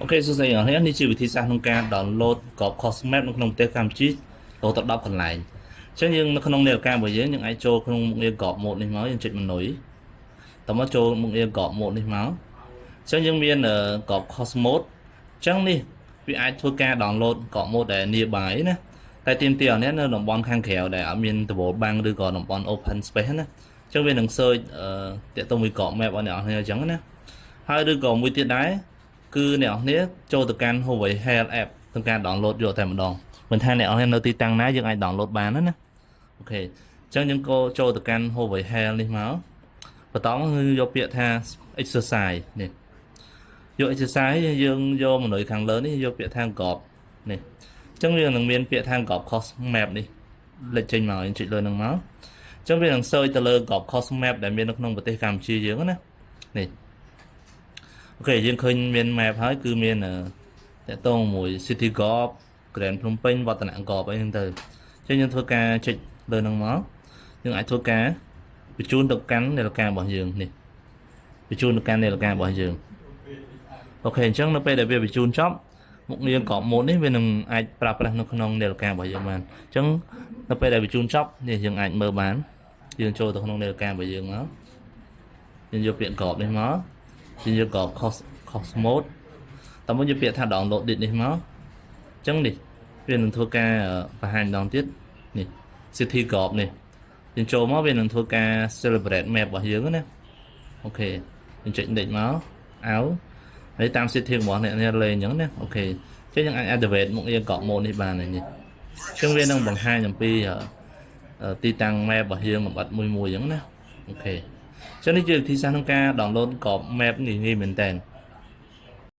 OK សួស្តីអ្នកនរនេះជាវិធីសាស្ត្រក្នុងការ download ក្រប course map នៅក្នុងប្រទេសកម្ពុជារហូតដល់10កន្លែងអញ្ចឹងយើងនៅក្នុងនាឡិការបស់យើងយើងអាចចូលក្នុងមុខងារ Golf mode នេះមកយើងចុច menu តមកចូលមុខងារ Golf mode នេះមកអញ្ចឹងយើងមាន Golf course mode អញ្ចឹងនេះវាអាចធ្វើការ download Golf mode ដែល nearby ណាតែទាមទារអ្នកនៅតំបន់ខាងក្រៅដែលអត់មានដំបូលបាំងឬក៏តំបន់ open space ណាអញ្ចឹងវានឹង search តាក់ទងមួយ Golf map របស់អ្នកនរអញ្ចឹងណាហើយឬក៏មួយទៀតដែរគឺអ្នកនរគ្នាចូលទៅកាន់ Huawei Health App ក្នុងការ download យកតែម្ដងមិនថាអ្នកនរគ្នានៅទីតាំងណាយើងអាច download បានណាណា OK អញ្ចឹងយើងក៏ចូលទៅកាន់ Huawei Health នេះមកបន្តគឺយកពាក្យថា exercise នេះយក exercise យើងយកមនុយខាងលើនេះយកពាក្យថា golf នេះអញ្ចឹងវានឹងមានពាក្យថា golf course map នេះលេចចេញមកយើងចុចលើនឹងមកអញ្ចឹងវានឹង search ទៅលើ golf course map ដែលមាននៅក្នុងប្រទេសកម្ពុជាយើងណានេះ OK យើងឃើញមាន map ហើយគឺមានតាក់ទងមួយ City Golf Grand ភ្នំពេញវឌ្ឍនៈ Golf អីហ្នឹងទៅអញ្ចឹងយើងធ្វើការចុចលើហ្នឹងមកយើងអាចធ្វើការបញ្ជូនទៅកាន់នាឡិការបស់យើងនេះបញ្ជូនទៅកាន់នាឡិការបស់យើង OK អញ្ចឹងនៅពេលដែលវាបញ្ជូនចប់មុខងារ Golf mode នេះវានឹងអាចប្រើប្រាស់នៅក្នុងនាឡិការបស់យើងបានអញ្ចឹងនៅពេលដែលបញ្ជូនចប់នេះយើងអាចមើលបានយើងចូលទៅក្នុងនាឡិការបស់យើងមកយើងយកពាក្យ golf នេះមកយើងយក golf course mode តើមកយកពាក្យថា download នេះមកអញ្ចឹងនេះវានឹងធ្វើការបង្ហាញម្ដងទៀតនេះ City Golf នេះយើងចូលមកវានឹងធ្វើការ celebrate map របស់យើងណា OK យើងចុច next មកអៅហើយតាម setting របស់អ្នកនេះលេងអញ្ចឹងណា OK អញ្ចឹងយើងអាច activate មុខងារ Golf mode នេះបានហើយនេះអញ្ចឹងវានឹងបង្ហាញអំពីទីតាំង map របស់យើងលម្អិតមួយមួយអញ្ចឹងណា OK អញ្ចឹងនេះជាវិធីសាស្ត្រក្នុងការ download Golf map ងាយៗមែនតើ។